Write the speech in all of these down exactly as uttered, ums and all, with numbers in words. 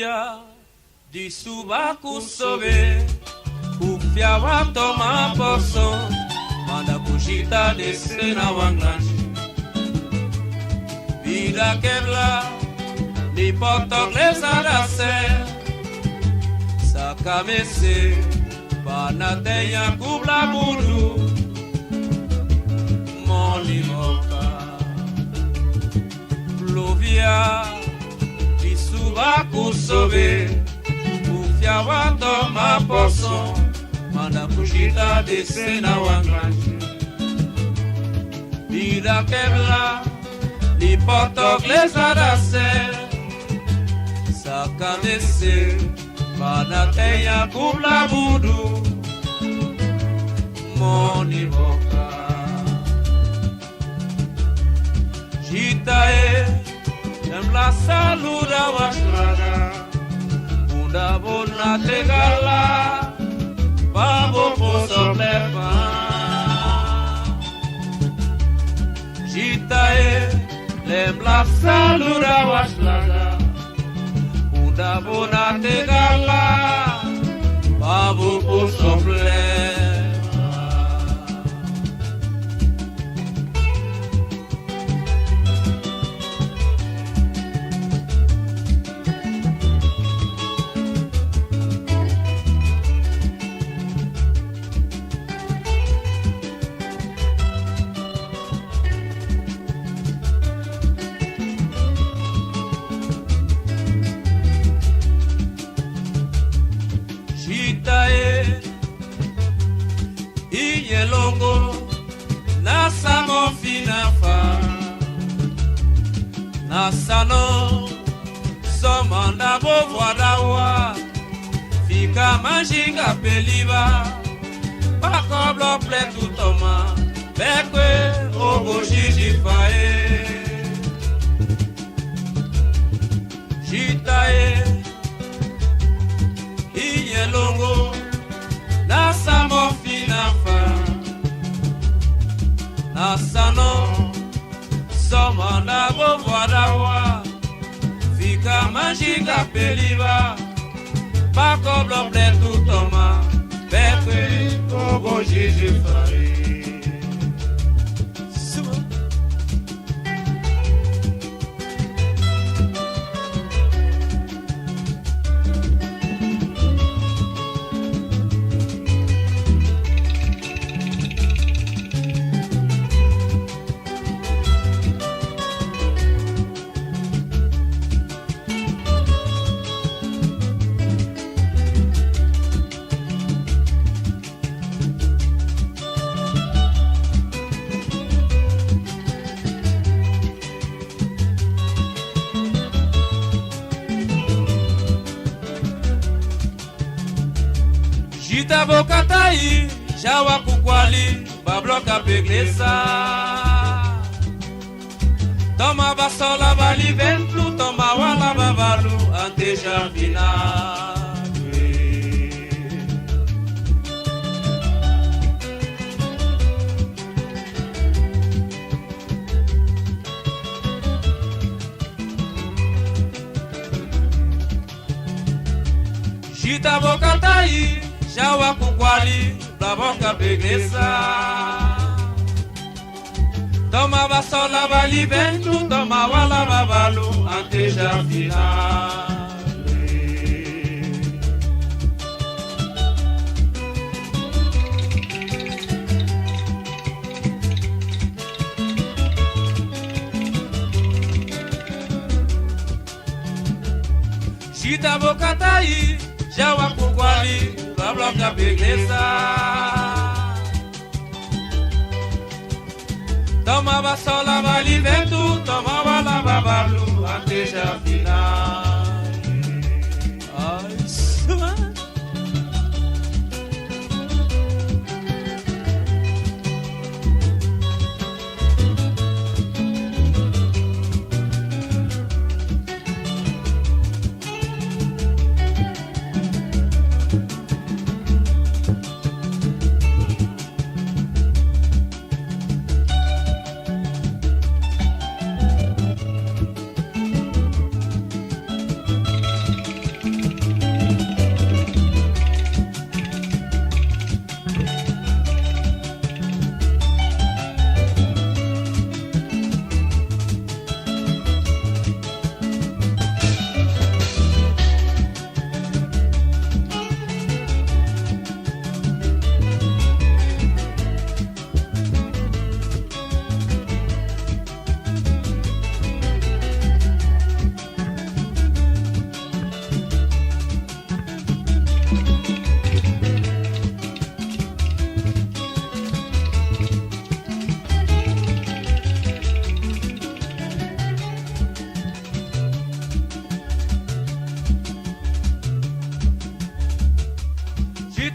Di suba ku sobe, ku fiawa toma poso, manda ku jita dese na wanglanche. Vida kebla, ni poto glesa dase, saka mese, pana teña ku bla mudu, moni moka. Luvia, di suba ku sobe, ku fiawa toma poso, manda ku jita dese na wanglanche. Vida kebla, ni poto glesa dase, saka mese, pana teña ku bla mudu, moni moka. Jita e, lembra saluda wash laga. Unda bona tegala, babo poso plepa. Jita e, lembra saluda wash laga. Unda bona tegala, babo poso plepa. Jita e, i nye longo, na sa mo fina fa. Na sa no, so manda bo vwa dawa. Fika manjinga pe liba, pa koblo pletu toma, pe kwe obo jiji fa e. Jita e, i nye longo, na sa mo fina fa. Na sa no, so manda bo vwa dawa. Fika manjinga pe liba, pa koblo pletu toma, pe kwe obo jiji fa e. Jita bo katai, jawa ku kwali, ba bloka pe glesa. Toma ba sola ba liventlu, toma wala ba balu, ante ja fina. Jita bo katai, jawa ku kwali, ba bloka pe glesa. Toma ba sola ba liventlu, toma wala ba balu, ante ja fina. Jita bo katai, jawa ku kwali, ba bloka pe glesa. Toma ba sola ba liventlu, toma wala ba balu, ante ja fina. Ai, suma.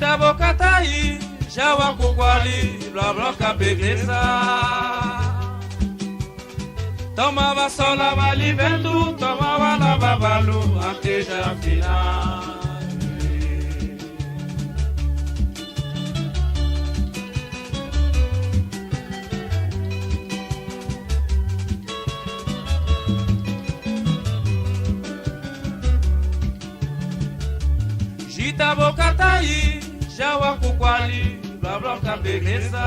Tabokataí, Jawakukwaly, Blabloka Begleza. Toma vassoura, vale vento, toma wala vavalu, até já final. Jita Bokataí, Jawakukwaly, Blabloka Begleza.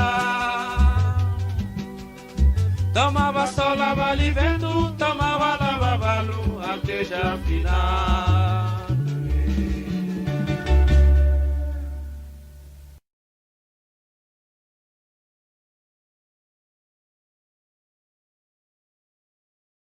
Toma vassoura, vale vento, toma wala vavalu, até já final.